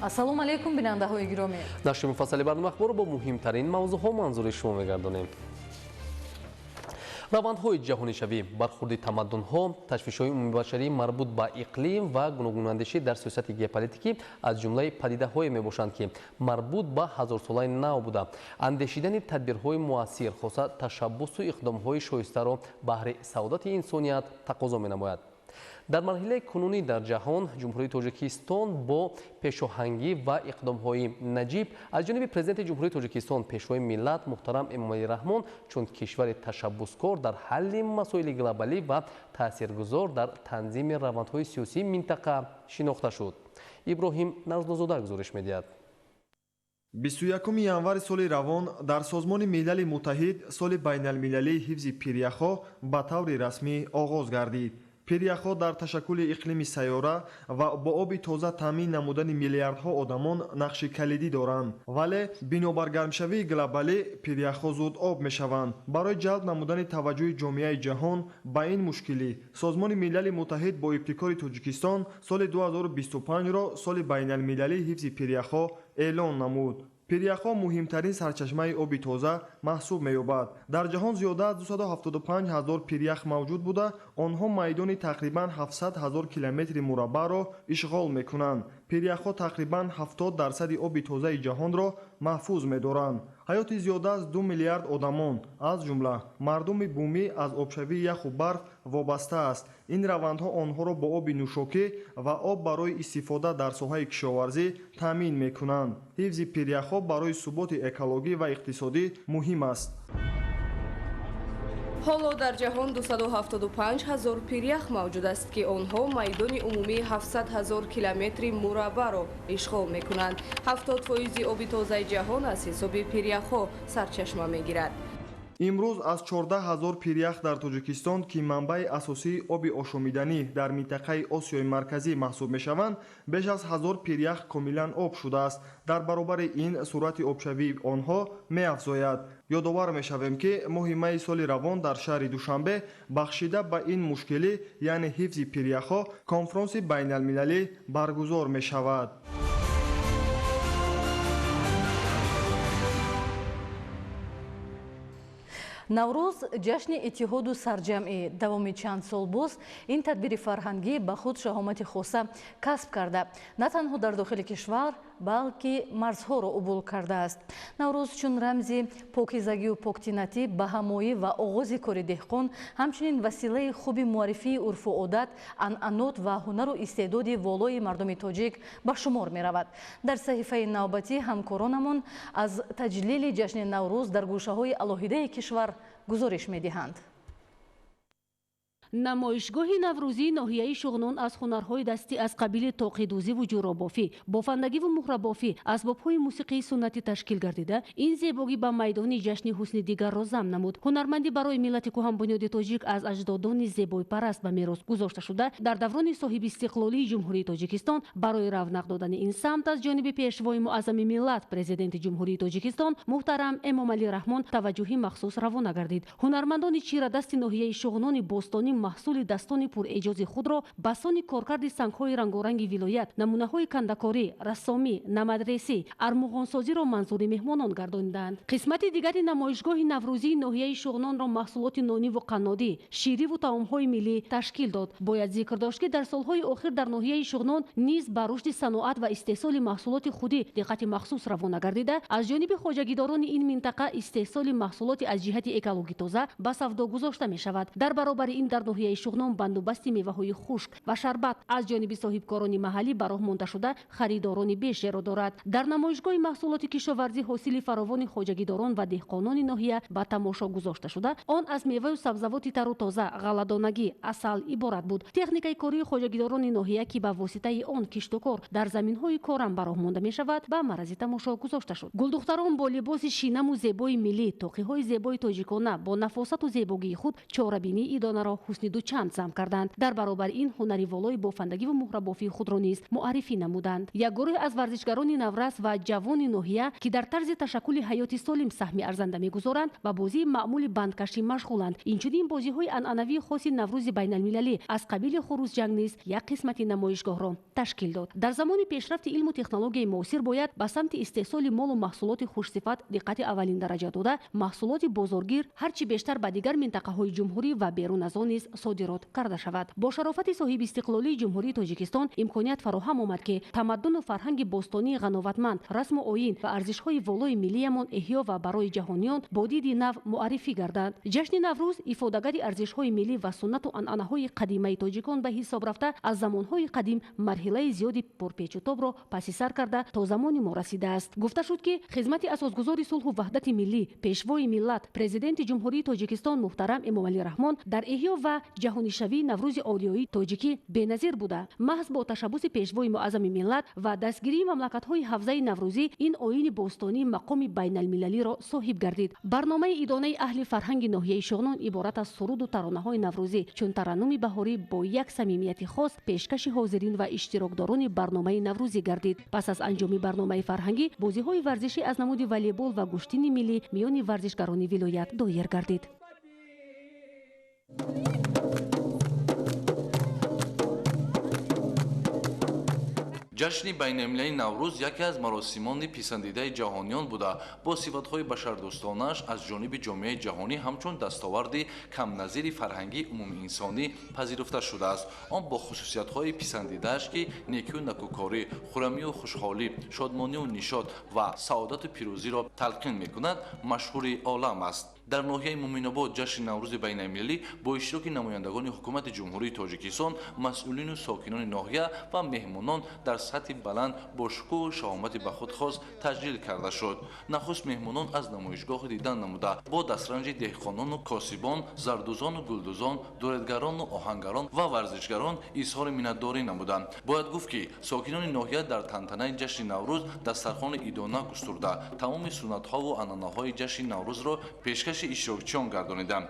Ассалому алайкум, бинандаҳои гиромӣ. Нашри муфассали барномаи ахборро бо муҳимтарин мавзӯъҳо манзури шумо мегардонем. Равандҳои ҷаҳонишавӣ, бархурди тамаддунҳо, ташвишҳои умумибашарии марбут ба иқлим ва гуногунандешӣ дар сиёсати геополитикӣ аз ҷумлаи падидаҳое мебошанд, ки марбут ба ҳазорсолаи нав буда, андешидани тадбирҳои муассир, хоса ташаббусу иқдомҳои шоистаро баҳри саодати инсоният тақозо менамояд. Дар марҳилаи кунунӣ дар ҷаҳон Ҷумҳурии Тоҷикистон бо пешоҳангӣ ва иқдомҳои наҷиб аз ҷониби Президенти Ҷумҳурии Тоҷикистон, Пешвои миллат муҳтарам Эмомалӣ Раҳмон чун кишвари ташаббускор дар ҳалли масоили глобалӣ ва таъсиргузор дар танзими равандҳои сиёсии минтақа шинохта шуд. Иброҳим Нарзуллозода гузориш медиҳад. 21 январи соли равон дар Созмони Милали Муттаҳид соли байналмилалии ҳифзи пиряхҳо ба таври расмӣ оғоз гардид. Пиряхҳо дар ташаккули иқлими сайёра ва бо оби тоза таъмин намудани миллиардҳо одамон нақши калидӣ доранд. Вале бинобар гармшавии глобалӣ пиряхҳо зуд об мешаванд. Барои ҷалб намудани таваҷҷӯҳи ҷомеаи ҷаҳон ба ин мушкилӣ Созмони Милали Муттаҳид бо ибтикори Тоҷикистон соли 2025-ро соли байналмилалии ҳифзи пиряхҳо эълон намуд. Пиряхҳо муҳимтарин сарчашмаи оби тоза маҳсуб меёбад. Дар ҷаҳон зиёда аз 275 ҳазор пирях мавҷуд буда, онҳо майдони тақрибан 700 ҳазор километри мураббаъро ишғол мекунанд. Пиряхҳо тақрибан 70% оби тозаи ҷаҳонро маҳфуз медоранд. Ҳаёти зиёда аз 2 миллиард одамон, аз ҷумла мардуми бумӣ, аз обшавии яху барф вобаста аст. Ин равандҳо онҳоро бо оби нӯшокӣ ва об барои истифода дар соҳаи кишоварзӣ таъмин мекунанд. Ҳифзи пиряхҳо барои суботи экологӣ ва иқтисодӣ муҳим аст. Ҳоло дар ҷаҳон 275 ҳазор пирях мавҷуд аст, ки онҳо майдони умумии 700 ҳазор километри мураббаъро ишғол мекунанд. 70% оби тозаи ҷаҳон аз ҳисоби пиряхҳо сарчашма мегирад. Имрӯз аз 14 ҳазор пирях дар Тоҷикистон, ки манбаи асосии оби ошомиданӣ дар минтақаи Осиёи Марказӣ маҳсуб мешаванд, беш аз 1000 пирях комилан об шудааст. Дар баробари ин суръати обшавии онҳо меафзояд. Ёдовар мешавем, ки моҳи майи соли равон дар шаҳри Душанбе бахшида ба ин мушкилӣ, яъне ҳифзи пиряхҳо, конфронси байналмилалӣ баргузор мешавад. Наврӯз ҷашни иттиҳоду сарҷамъӣ. Давоми чанд сол боз ин тадбири фарҳангӣ ба худ шаҳомати хоса касб карда, на танҳо дар дохили кишвар, балки марзҳоро убул кардааст. Наврӯз чун рамзи покизагию поктинатӣ, баҳамоӣ ва оғози кори деҳқон, ҳамчунин василаи хуби муаррифии урфу одат, анъанот ва ҳунару истеъдоди волои мардуми тоҷик ба шумор меравад. Дар саҳифаи навбатӣ ҳамкоронамон аз таҷлили ҷашни Наврӯз дар гӯшаҳои алоҳидаи кишвар гузориш медиҳанд. Намоишгоҳи наврӯзии ноҳияи Шуғнон аз ҳунарҳои дастӣ аз қабили тоқидӯзиву ҷӯробофӣ, бофандагиву муҳрабофӣ, асбобҳои мусиқии суннатӣ ташкил гардида, ин зебогӣ ба майдони ҷашни ҳусни дигарро зам намуд. Ҳунармандӣ барои миллати кӯҳанбунёди тоҷик аз аҷдодони зебойпараст ба мерос гузошта шуда, дар даврони соҳибистиқлолии Ҷумҳурии Тоҷикистон барои равнақ додани ин самт аз ҷониби Пешвои муаззами миллат, Президенти Ҷумҳурии Тоҷикистон муҳтарам Эмомалӣ Раҳмон таваҷҷӯҳи махсус равона гардид. Ҳунармандони чирадасти ноҳияи Шуғнони бостонӣ маҳсули дастони пурэҷози худро ба сони коркарди сангҳои рангоранги вилоят, намунаҳои кандакорӣ, рассомӣ, намадресӣ, армуғонсозиро манзури меҳмонон гардониданд. Қисмати дигари намоишгоҳи наврӯзии ноҳияи Шуғнонро маҳсулоти нониву қаннодӣ, шириву таомҳои миллӣ ташкил дод. Бояд зикр дошт, ки дар солҳои охир дар ноҳияи Шуғнон низ ба рушди саноат ва истеҳсоли маҳсулоти худӣ диққати махсус равона гардида, аз ҷониби хоҷагидорони ин минтақа истеҳсоли маҳсулоти аз ҷиҳати экологӣ тоза ба савдо гузошта мешавад. Дар баробари ин дар ноҳияи Шуғнон бандубасти меваҳои хушк ва шарбат аз ҷониби соҳибкорони маҳаллӣ ба роҳ монда шуда, харидорони бешеро дорад. Дар намоишгоҳи маҳсулоти кишоварзӣ ҳосили фаровони хоҷагидорон ва деҳқонони ноҳия ба тамошо гузошта шуда, он аз меваю сабзавоти тару тоза, ғалладонагӣ, асал иборат буд. Техникаи кории хоҷагидорони ноҳия, ки ба воситаи он киштукор дар заминҳои корам ба роҳ монда мешавад, ба маррази тамошо гузошта шуд. Гулдухтарон бо либоси шинаму зебои миллӣ, тоқиҳои зебои тоҷикона бо нафосату зебогии худ чорабинии идонаро ҳусни ҷашни дучанд зам карданд. Дар баробари ин ҳунари волои бофандагӣ ва муҳрабофии худро низ муаррифӣ намуданд. Як гурӯҳ аз варзишгарони наврас ва ҷавони ноҳия, ки дар тарзи ташаккули ҳаёти солим саҳми арзанда мегузоранд, ба бозии маъмули бандкашӣ машғуланд. Инчунин бозиҳои анъанавии хоси Наврӯзи байналмилалӣ аз қабили хурӯсҷанг низ як қисмати намоишгоҳро ташкил дод. Дар замони пешрафти илму технологияи муосир бояд ба самти истеҳсоли молу маҳсулоти хушсифат диққати аввалин дараҷа дода, маҳсулоти бозоргир ҳарчи бештар ба дигар минтақаҳои ҷумҳурӣ ва берун аз он низ содирот карда шавад. Бо шарофати соҳибистиқлолии Ҷумҳурии Тоҷикистон имконият фароҳам омад, ки тамаддуну фарҳанги бостонии ғановатманд, расму оин ва арзишҳои волои миллиямон эҳё ва барои ҷаҳониён бо диди нав муаррифӣ гарданд. Ҷашни Наврӯз ифодагари арзишҳои миллӣ ва суннату анъанаҳои қадимаи тоҷикон ба ҳисоб рафта, аз замонҳои қадим марҳилаи зиёди пурпечутобро паси сар карда то замони мо расидааст. Гуфта шуд, ки хизмати асосгузори сулҳу ваҳдати миллӣ, пешвои миллат, Президенти Ҷумҳурии Тоҷикистон муҳтарам Эмомалӣ Раҳмон дар эҳё ва ҷаҳонишавии Наврӯзи ориёии тоҷикӣ беназир буда, маҳз бо ташаббуси пешвои муаззами миллат ва дастгирии мамлакатҳои ҳавзаи наврӯзӣ ин оини бостонӣ мақоми байналмилалиро соҳиб гардид. Барномаи идонаи аҳли фарҳанги ноҳияи Шуғнон иборат аз суруду таронаҳои наврӯзӣ чун тараннуми баҳорӣ бо як самимияти хос пешкаши ҳозирин ва иштирокдорони барномаи наврӯзӣ гардид. Пас аз анҷоми барномаи фарҳангӣ бозиҳои варзишӣ аз намуди волейбол ва гӯштини миллӣ миёни варзишгарони вилоят доир гардид. Ҷашни байналмилалии Наврӯз яке аз маросимони писандидаи ҷаҳониён буда, бо сифатҳои башардӯстонааш аз ҷониби ҷомеаи ҷаҳонӣ ҳамчун дастоварди камназири фарҳангии умумиинсонӣ пазируфта шудааст. Он бо хусусиятҳои писандидааш, ки некию накӯкорӣ, хурамию хушҳолӣ, шодмонию нишот ва саодату пирӯзиро талқин мекунад, машҳури олам аст. Дар ноҳияи Муминобод ҷашни Наврӯзи байналмилалӣ бо иштироки намояндагони ҳукумати Ҷумҳурии Тоҷикистон, масъулину сокинони ноҳия ва меҳмонон дар сатҳи баланд бо шукӯҳу шаҳомати ба худ хос таҷлил карда шуд. Нахуст меҳмонон аз намоишгоҳ дидан намуда, бо дастранҷи деҳқонону косибон, зардӯзону гулдӯзон, дуредгарону оҳангарон ва варзишгарон изҳори миннатдорӣ намуданд. Бояд гуфт, ки сокинони ноҳия дар тантанаи ҷашни Наврӯз дастархони идона густурда, тамоми суннатҳову анъанаҳои ҷашни Наврӯзро пешкаши иштирокчиён гардониданд.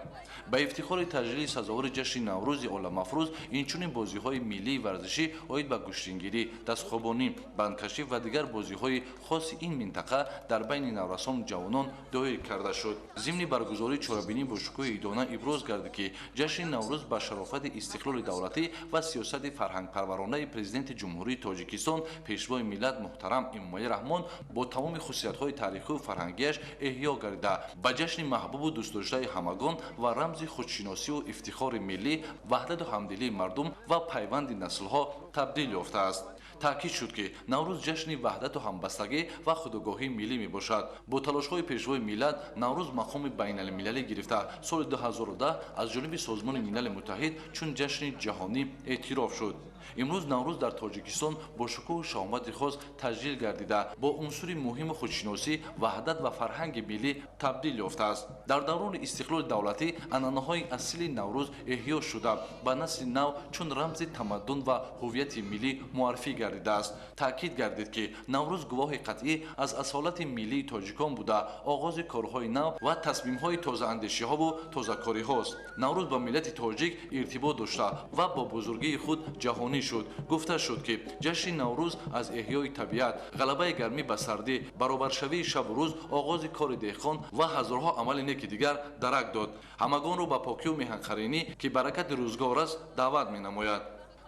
Ба ифтихори таҷлили сазовори ҷашни Наврӯзи оламафрӯз инчунин бозиҳои миллии варзишӣ оид ба гӯштингирӣ, дастхобонӣ, бандкашӣ ва дигар бозиҳои хоси ин минтақа дар байни наврасону ҷавонон доир карда шуд. Зимни баргузории чорабинӣ бо шукӯҳи идона иброз гардид, ки ҷашни Наврӯз ба шарофати истиқлоли давлатӣ ва сиёсати фарҳангпарваронаи Президенти Ҷумҳурии Тоҷикистон, пешвои миллат муҳтарам Эмомалӣ Раҳмон бо тамоми хусусиятҳои таърихию фарҳангиаш эҳё гардида, ба ҷашни маҳбубу дӯстдоштаи ҳамагон ва рамзи худшиносиву ифтихори миллӣ, ваҳдату ҳамдилии мардум ва пайванди наслҳо табдил ёфтааст. Таъкид шуд, ки Наврӯз ҷашни ваҳдату ҳамбастагӣ ва худогоҳии миллӣ мебошад. Бо талошҳои пешвои миллат Наврӯз мақоми байналмилалӣ гирифта, соли 2010 аз ҷониби Созмони Милали Муттаҳид чун ҷашни ҷаҳонӣ эътироф шуд. Имрӯз Наврӯз дар Тоҷикистон бо шукӯҳу шаҳомати хос таҷлил гардида, бо унсури муҳими худшиносӣ, ваҳдат ва фарҳанги миллӣ табдил ёфтааст. Дар даврони истиқлоли давлатӣ анъанаҳои асили Наврӯз эҳё шуда, ба насли нав чун рамзи тамаддун ва ҳуввияти миллӣ муаррифӣ гардидааст. Таъкид гардид, ки Наврӯз гувоҳи қатъӣ аз асолати миллии тоҷикон буда, оғози корҳои нав ва тасмимҳои тозаандешиҳову тозакориҳост. Наврӯз ба миллати тоҷик иртибот дошта ва бо бузургии худ ҷаҳонӣ шуд. Гуфта шуд, ки ҷашни Наврӯз аз эҳёи табиат, ғалабаи гармӣ ба сардӣ, баробаршавии шабу рӯз, оғози кори деҳқон ва ҳазорҳо амали неки дигар дарак дод. Ҳамагонро ба покию меҳанқаринӣ, ки баракати рӯзгор аст, даъват менамояд.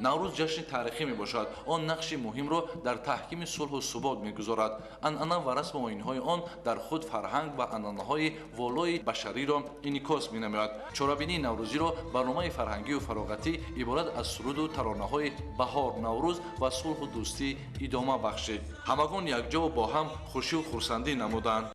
Наврӯз ҷашни таърихӣ мебошад. Он нақши муҳимро дар таҳкими сулҳу субот мегузорад. Анъана ва расму оинҳои он дар худ фарҳанг ва анъанаҳои волои башариро инъикос менамояд. Чорабинии наврӯзиро барномаи фарҳангию фароғатӣ иборат аз суруду таронаҳои баҳор, Наврӯз ва сулҳу дӯстӣ идома бахшид. Ҳамагон якҷову бо ҳам хушию хурсандӣ намуданд.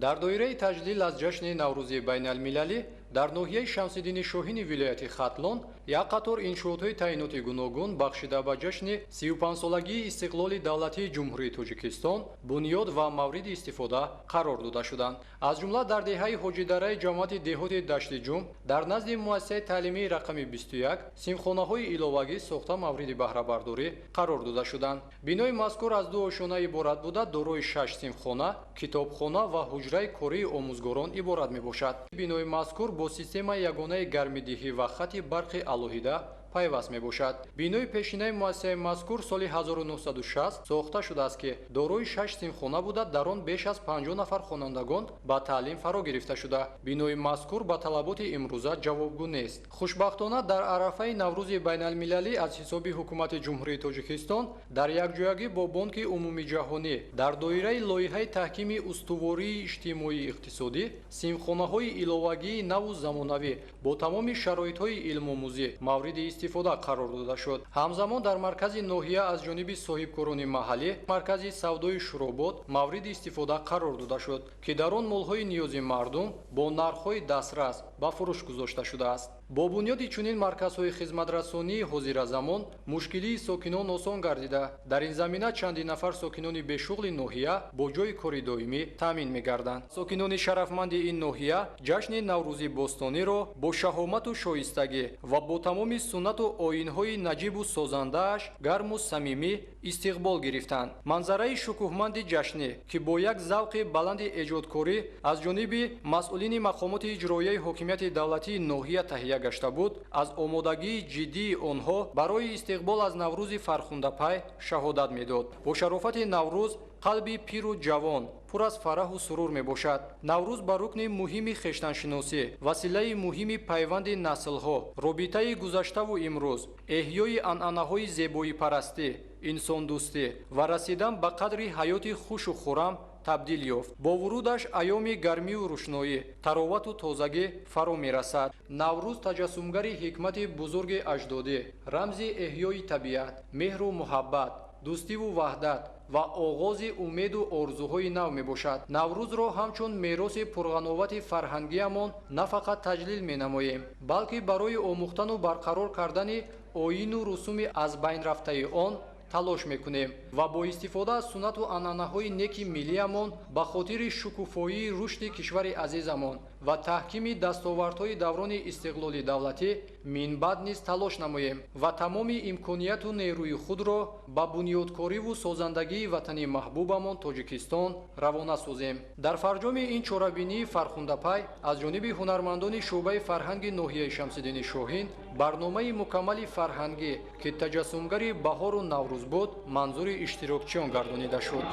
Дар доираи таҷлил аз ҷашни Наврӯзи байналмилалӣ дар ноҳияи Шамсиддини Шоҳини вилояти Хатлон як қатор иншоотҳои таъиноти гуногун бахшида ба ҷашни 35-солагии истиқлоли давлатии Ҷумҳурии Тоҷикистон бунёд ва мавриди истифода қарор дода шуданд. Аз ҷумла дар деҳаи Ҳоҷидараи ҷамоати деҳоти Даштиҷум дар назди муассисаи таълимии рақами 21 синфхонаҳои иловагӣ сохта мавриди баҳрабардорӣ қарор дода шуданд. Бинои мазкур аз ду ошёна иборат буда, дорои 6 синфхона, китобхона ва ҳуҷраи кории омӯзгорон иборат мебошад. Бинои мазкур бо системаи ягонаи гармидиҳӣ ва хати барқи алоҳида пайваст мебошад. Бинои пешинаи муассисаи мазкур соли 1960 сохта шудааст, ки дорои 6 синфхона буда, дар он беш аз 50 нафар хонандагон ба таълим фаро гирифта шуда. Бинои мазкур ба талаботи имрӯза ҷавобгӯ нест. Хушбахтона, дар арафаи Наврӯзи байналмилалӣ аз ҳисоби Ҳукумати Ҷумҳурии Тоҷикистон дар якҷоягӣ бо Бонки Умумиҷаҳонӣ дар доираи лоиҳаи таҳкими устувории иҷтимоӣ иқтисодӣ синфхонаҳои иловагии наву замонавӣ бо тамоми шароитҳои илмомӯзӣ мавриди истифода қарор дода шуд. Ҳамзамон дар маркази ноҳия аз ҷониби соҳибкорони маҳаллӣ маркази савдои Шуробод мавриди истифода қарор дода шуд, ки дар он молҳои ниёзи мардум бо нархҳои дастрас ба фурӯш гузошта шудааст. Бо бунёди чунин марказҳои хизматрасонии ҳозиразамон мушкилии сокинон осон гардида, дар ин замина чанди нафар сокинони бешуғли ноҳия бо ҷойи кори доимӣ таъмин мегарданд. Сокинони шарафманди ин ноҳия ҷашни Наврӯзи бостониро бо шаҳомату шоистагӣ ва бо тамоми суннату оинҳои наҷибу созандааш гарму самимӣ истиқбол гирифтанд. Манзараи шукӯҳманди ҷашнӣ, ки бо як завқи баланди эҷодкорӣ аз ҷониби масъулини мақомоти иҷроияи ҳокимияти давлатии ноҳия таҳия гашта буд, аз омодагии ҷиддии онҳо барои истиқбол аз Наврӯзи фархундапай шаҳодат медод. Бо шарофати Наврӯз қалби пиру ҷавон пур аз фараҳу сурур мебошад. Наврӯз ба рукни муҳими хештаншиносӣ, василаи муҳими пайванди наслҳо, робитаи гузаштаву имрӯз, эҳёи анъанаҳои зебоипарастӣ, инсондӯстӣ ва расидан ба қадри ҳаёти хушу хуррам табдил ёфт. Бо вурудаш айёми гармию рӯшноӣ, таровату тозагӣ фаро мерасад. Наврӯз таҷассумгари ҳикмати бузурги аҷдодӣ, рамзи эҳёи табиат, меҳру муҳаббат, дӯстиву ваҳдат ва оғози умеду орзуҳои нав мебошад. Наврӯзро ҳамчун мероси пурғановати фарҳангиамон на фақат таҷлил менамоем, балки барои омӯхтану барқарор кардани оину русуми аз байн рафтаи он талош мекунем ва бо истифода аз суннату анъанаҳои неки миллиамон ба хотири шукуфоии рушди кишвари азизамон ва таҳкими дастовардҳои даврони истиқлоли давлатӣ минбаъд низ талош намоем ва тамоми имконияту нерӯи худро ба бунёдкориву созандагии ватани маҳбубамон Тоҷикистон равона созем. Дар фарҷоми ин чорабинии фархундапай аз ҷониби ҳунармандони шӯъбаи фарҳанги ноҳияи Шамсиддини Шоҳин барномаи мукаммали фарҳангӣ, ки таҷассумгари баҳору Наврӯз буд, манзури иштирокчиён гардонида шуд.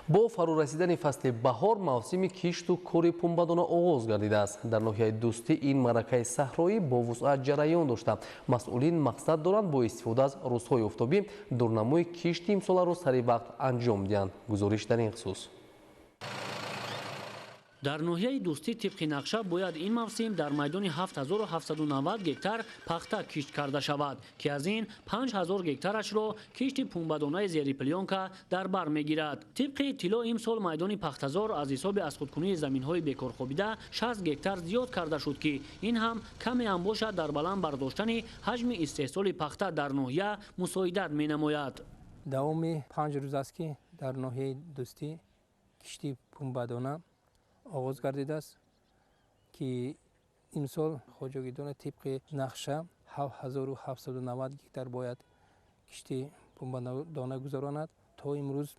Бо фарорасидани фасли баҳор мавсими кишту кори пунбадона оғоз гардидааст. Дар ноҳияи Дӯстӣ ин маъракаи саҳроӣ бо вусъат ҷараён дошта, масъулин мақсад доранд бо истифода аз рӯзҳои офтобӣ дурнамои кишти имсоларо сари вақт анҷом диҳанд. Гузориш дар ин хусус. Дар ноҳияи Дӯстӣ тибқи нақша бояд ин мавсим дар майдони 7790 гектар пахта кишт карда шавад, ки аз ин 5000 гектарашро кишти пунбадонаи зери плёнка дар бар мегирад. Тибқи иттилоъ, имсол майдони пахтазор аз ҳисоби азхудкунии заминҳои бекорхобида 60 гектар зиёд карда шуд, ки ин ҳам каме ҳам бошад дар баланд бардоштани ҳаҷми истеҳсоли пахта дар ноҳия мусоидат менамояд. Давоми 5 рӯз аст, ки дар ноҳияи Дӯстӣ кишти пунбадона оғоз гардидааст, ки имсол хоҷагидона тибқи нақша 7790 гектар бояд кишти пунбадона гузаронад. То имрӯз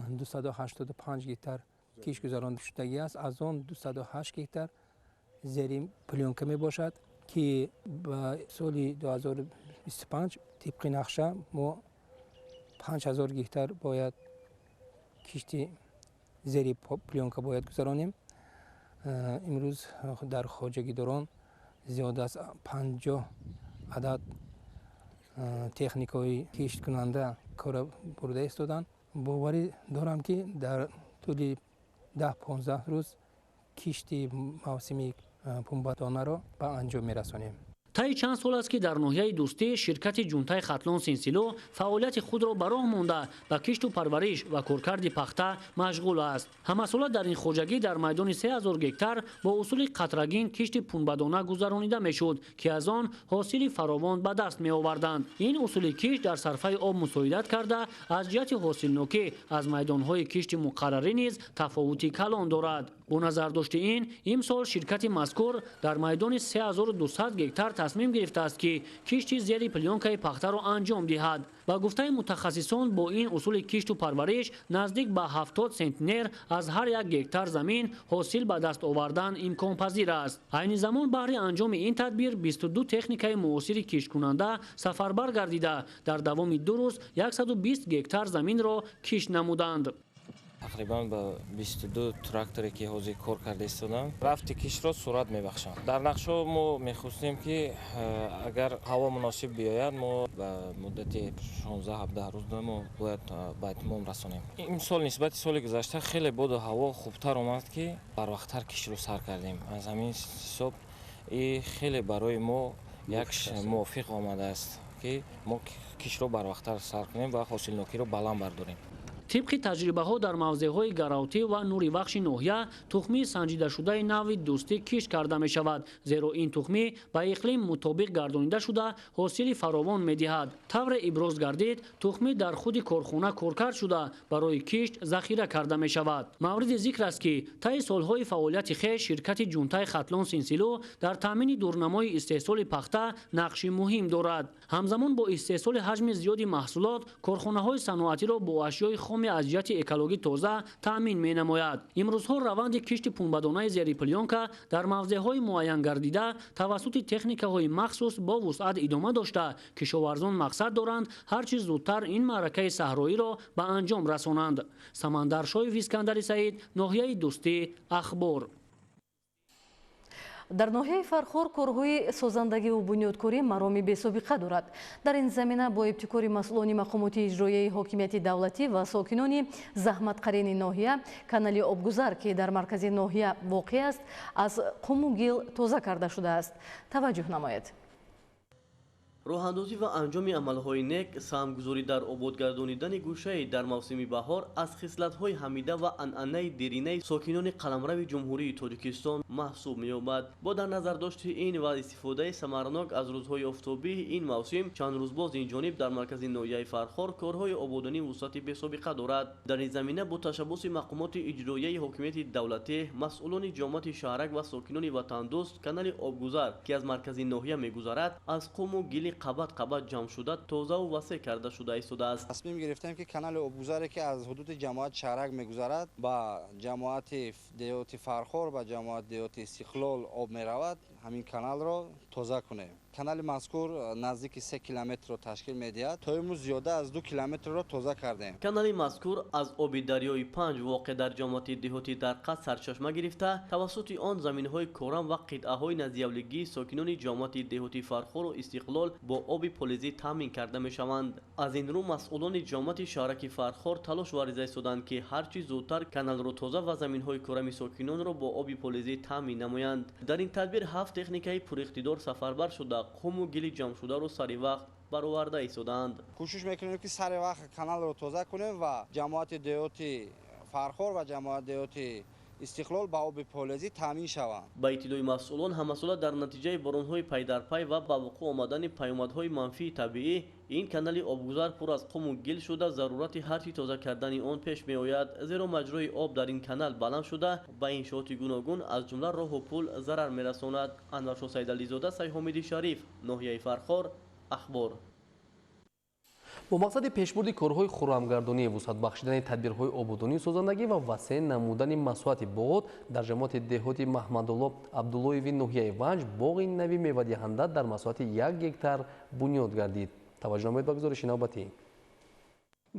285 гектар кишт гузаронда шудагӣ аст. Аз он 208 гектар зери плёнка мебошад, ки ба соли 2025 тибқи нақша мо 5000 гектар бояд кишти зери плёнка бояд гузаронем. Имрӯз дар хоҷагидорон зиёд аз 50 адад техникаҳои кишткунанда кора бурда истоданд. Боварӣ дорам, ки дар тӯли 10-15 рӯз кишти мавсими пунбадонаро ба анҷом мерасонем. Таи чанд сол аст, ки дар ноҳияи Дӯстӣ ширкати Ҷунтаи Хатлон Синсило фаъолияти худро ба роҳ монда, ба кишту парвариш ва коркарди пахта машғул аст. Ҳамасола дар ин хоҷагӣ дар майдони 3000 гектар бо усули қатрагин кишти пунбадона гузаронида мешуд, ки аз он ҳосили фаровон ба даст меоварданд. Ин усули кишт дар сарфаи об мусоидат карда, аз ҷиҳати ҳосилнокӣ аз майдонҳои кишти муқаррарӣ низ тафовути калон дорад. Бо назардошти ин, имсол ширкати мазкур дар майдони 3200 гектар тасмим гирифтааст, ки кишти зери плёнкаи пахтаро анҷом диҳад. Ба гуфтаи мутахассисон, бо ин усули кишту парвариш наздик ба 70 центнер аз ҳар як гектар замин ҳосил ба даст овардан имконпазир аст. Айни замон баҳри анҷоми ин тадбир 22 техникаи муосири кишткунанда сафарбар гардида, дар давоми 2 рӯз 120 гектар заминро кишт намуданд. Тақрибан ба 22 тракторе ки ҳозир кор карда истодам, рафти киштро суръат мебахшам. Дар нақшаҳо мо мехостем, ки агар ҳаво муносиб биёяд, мо ба муддати 16-17 рӯз мо бояд ба итмом расонем. Имсол нисбати соли гузашта хеле боду ҳаво хубтар омад, ки барвақттар киштро сар кардем. Аз ҳамин ҳисоб и хеле барои мо як мувофиқ омадааст, ки мо киштро барвақттар сар кунем ва ҳосилнокиро баланд бардорем. Тибқи таҷрибаҳо дар мавзеъҳои Гаравтӣ ва Нури Вахши ноҳия тухмии санҷидашудаи нави Дӯстӣ кишт карда мешавад, зеро ин тухмӣ ба иқлим мутобиқ гардонида шуда ҳосили фаровон медиҳад. Тавре иброз гардид, тухмӣ дар худи корхона коркард шуда барои кишт захира карда мешавад. Мавриди зикр аст, ки таи солҳои фаъолияти хеш ширкати Ҷунтаи Хатлон Синсилу дар таъмини дурнамои истеҳсоли пахта нақши муҳим дорад. Ҳамзамон бо истеҳсоли ҳаҷми зиёди маҳсулот корхонаҳои саноатиро бо ашёи хоми аз ҷиҳати экологӣ тоза таъмин менамояд. Имрӯзҳо раванди кишти пунбадонаи зери плёнка дар мавзеъҳои муайянгардида тавассути техникаҳои махсус бо вусъат идома дошта, кишоварзон мақсад доранд ҳар чӣ зудтар ин маъракаи саҳроиро ба анҷом расонанд. Самандар Шоев, Искандари Саид, ноҳияи Дӯстӣ, Ахбор. Дар ноҳияи Фархор корҳои созандагиву бунёдкорӣ мароми бесобиқа дорад. Дар ин замина бо ибтикори масъулони мақомоти иҷроияи ҳокимияти давлатӣ ва сокинони заҳматқарини ноҳия канали обгузар, ки дар маркази ноҳия воқеъ аст, аз қуму гил тоза карда шудааст. Таваҷҷӯҳ намоед. Роҳандозӣ ва анҷоми амалҳои нек, саҳмгузорӣ дар ободгардонидани гӯшаи дар мавсими баҳор аз хислатҳои ҳамида ва анъанаи деринаи сокинони қаламрави Ҷумҳурии Тоҷикистон маҳсуб меёбад. Бо дар назардошти ин ва истифодаи самарнок аз рӯзҳои офтобии ин мавсим, чанд рӯз боз ин ҷониб дар маркази ноҳияи Фархор корҳои ободонӣ вусъати бесобиқа дорад. Дар ин замина бо ташаббуси мақомоти иҷроияи ҳокимияти давлатӣ, масъулони ҷомоати шаҳрак ва сокинони ватандӯст канали обгузар, ки аз маркази ноҳия мегузарад, аз қуму гили қабат қабат ҷамъ шуда тозаву васеъ карда шуда истодааст. Тасмим гирифтем, ки канали обгузаре, ки аз ҳудуди ҷамоати шаҳрак мегузарад, ба ҷамоати деҳоти Фархор, ба ҷамоати деҳоти Истиқлол об меравад, ҳамин каналро тоза кунем. Канали мазкур наздики 3 километрро ташкил медиҳад. То имрӯз зиёда аз 2 километрро тоза кардем. Канали мазкур аз оби дарёи Панҷ воқеъ дар ҷамоати деҳоти Дарқат сарчашма гирифта, тавассути он заминҳои корам ва қитъаҳои наздиавлигии сокинони ҷамоати деҳоти Фархору Истиқлол бо оби полезӣ таъмин карда мешаванд. Аз ин рӯ масъулони ҷамоати шаҳраки Фархор талош варзида истоданд, ки ҳарчи зудтар каналро тоза ва заминҳои корами сокинонро бо оби полезӣ таъмин намоянд. Дар ин тадбир 7 техникаи пуриқтидор сафарбар шуда, қуму гили ҷамъшударо сари вақт бароварда истодаанд. Кӯшиш мекунем, ки сари вақт каналро тоза кунем ва ҷамоати деҳоти Фархор ва ҷамоати деҳоти Истиқлол ба оби полезӣ таъмин шаванд. Ба иттилои масъулон, ҳамасола дар натиҷаи боронҳои пайдарпай ва ба вуқӯъ омадани паёмадҳои манфии табиӣ ин канали обгузар пур аз қуму гил шуда, зарурати ҳарчи тоза кардани он пеш меояд, зеро маҷрои об дар ин канал баланд шуда ба иншооти гуногун аз ҷумла роҳу пул зарар мерасонад. Анваршо Сайдализода, Сайҳомиди Шариф, ноҳияи Фархор, Ахбор. Бо мақсади пешбурди корҳои хуррамгардонӣ, вусъат бахшидани тадбирҳои ободонию созандагӣ ва васеъ намудани масоҳати боғот дар ҷамоати деҳоти Маҳмадулло Абдуллоеви ноҳияи Ванҷ боғи нави мевадиҳанда дар масоҳати 1 гектар бунёд гардид. Таваҷҷӯҳ намоед ба гузориши навбатӣ.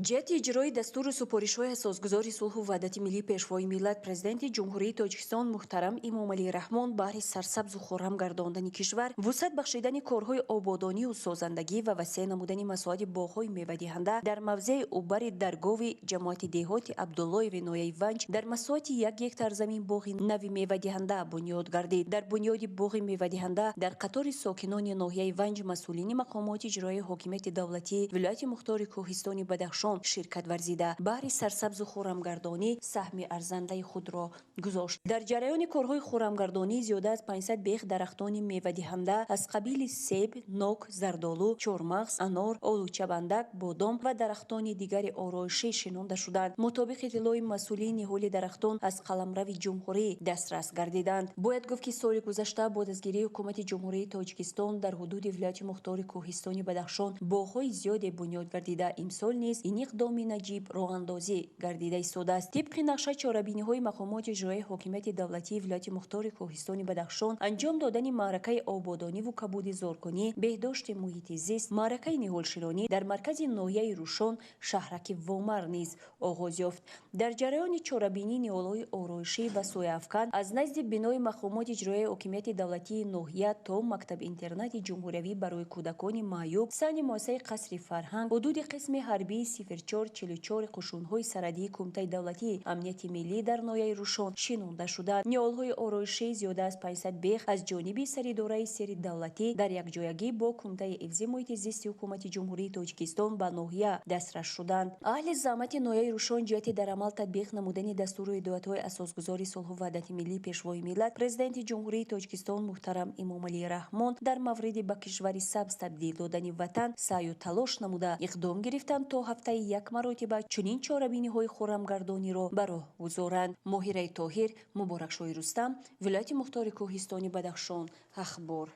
Ҷиҳати иҷрои дастуру супоришҳои асосгузори сулҳу ваҳдати миллӣ, Пешвои миллат, Президенти Ҷумҳурии Тоҷикистон муҳтарам Эмомалӣ Раҳмон баҳри сарсабзу хуррам гардондани кишвар, вусъат бахшидани корҳои ободонию созандагӣ ва васеъ намудани масоҳати боғҳои мевадиҳанда дар мавзеи убари Даргови ҷамоати деҳоти Абдуллоеви ноҳияи Ванҷ дар масоҳати 1 гектар замин боғи нави мевадиҳанда бунёд гардид. Дар бунёди боғи мевадиҳанда дар қатори сокинони ноҳияи Ванҷ масъулини мақомоти иҷроияи ҳокимияти давлатӣ, вилояти мухтори Кӯҳистони Бадахшон, Бадахшон ширкат варзида, баҳри сарсабзу хуррамгардонӣ саҳми арзандаи худро гузошт. Дар ҷараёни корҳои хуррамгардонӣ зиёда аз 500 бех дарахтони мевадиҳанда аз қабили себ, нок, зардолу, чормағз, анор, олучабандак, бодом ва дарахтони дигари ороишӣ шинонда шуданд. Мутобиқи иттилои масъулин, ниҳоли дарахтон аз қаламрави ҷумҳурӣ дастрас гардиданд. Бояд гуфт, ки соли гузашта бо дастгирии ҳукумати Ҷумҳурии Тоҷикистон дар ҳудуди вилояти мухтори Кӯҳистони Бадахшон боғҳои зиёде бунёд гардида, имсол низ ин иқдоми наҷиб роҳандозӣ гардида истодааст. Тибқи нақша, чорабиниҳои мақомоти иҷроияи ҳокимияти давлатии вилояти мухтори Кӯҳистони Бадахшон анҷом додани маъракаи ободониву кабудизоркунӣ, беҳдошти муҳити зист, маъракаи ниҳолшинонӣ дар маркази ноҳияи Рӯшон, шаҳраки Вомар низ оғоз ёфт. Дар ҷараёни чорабинӣ ниҳолҳои ороишӣ ва сояафкан аз назди бинои мақомоти иҷроияи ҳокимияти давлатии ноҳия то мактаб-интернати ҷумҳуриявӣ барои кӯдакони маъюб, саҳни муассисаи қасри фарҳанг, ҳудуди қисми ҳарбии 0444 қушунҳои сарҳадии Кумитаи давлатии амнияти миллӣ дар ноҳияи Рӯшон шинонда шуданд. Ниҳолҳои ороишӣ зиёда аз 500 бех аз ҷониби саридораи сери давлатӣ дар якҷоягӣ бо Кумитаи ҳифзи муҳити зисти ҳукумати Ҷумҳурии Тоҷикистон ба ноҳия дастрас шуданд. Аҳли заҳмати ноҳияи Рӯшон ҷиҳати дар амал татбиқ намудани дастуру ҳидоятҳои асосгузори сулҳу ваҳдати миллӣ, Пешвои миллат, Президенти Ҷумҳурии Тоҷикистон муҳтарам Эмомалӣ Раҳмон дар мавриди ба кишвари сабз табдил додани ватан саъю талош намуда иқдом гирифтанд, то ҳафтаи як маротиба чунин чорабиниҳои хуррамгардониро ба роҳ гузоранд. Моҳираи Тоҳир, Муборакшоҳи Рустам, вилояти мухтори Кӯҳистони Бадахшон, Ахбор.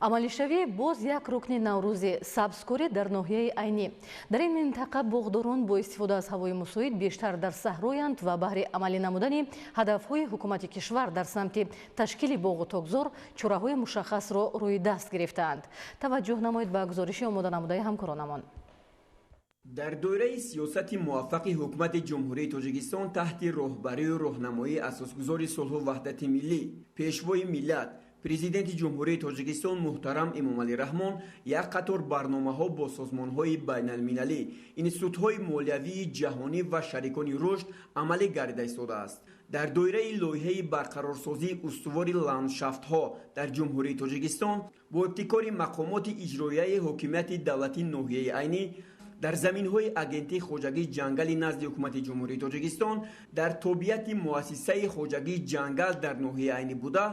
Амалишавӣ боз як рукни наврӯзи сабзкорӣ дар ноҳияи Айнӣ. Дар ин минтақа боғдорон бо истифода аз ҳавои мусоид бештар дар саҳроянд ва баҳри амалӣ намудани ҳадафҳои ҳукумати кишвар дар самти ташкили боғу токзор чораҳои мушаххасро рӯи даст гирифтаанд. Таваҷҷӯҳ намоед ба гузориши омода намудаи ҳамкоронамон. Дар доираи сиёсати муваффақи ҳукумати Ҷумҳурии Тоҷикистон таҳти роҳбарию роҳнамоии асосгузори сулҳу ваҳдати миллӣ, Пешвои миллат, Президенти Ҷумҳурии Тоҷикистон муҳтарам Эмомалӣ Раҳмон як қатор барномаҳо бо созмонҳои байналмилалӣ, институтҳои молиявии ҷаҳонӣ ва шарикони рушд амалӣ гардида истодааст. Дар доираи лоиҳаи барқарорсозии устувори ландшафтҳо дар Ҷумҳурии Тоҷикистон бо ибтикори мақомоти иҷроияи ҳокимияти давлатии ноҳияи Айнӣ дар заминҳои агентии хоҷагии ҷангали назди ҳукумати Ҷумҳурии Тоҷикистон дар тобеияти муассисаи хоҷагии ҷангал дар ноҳияи Айнӣ буда,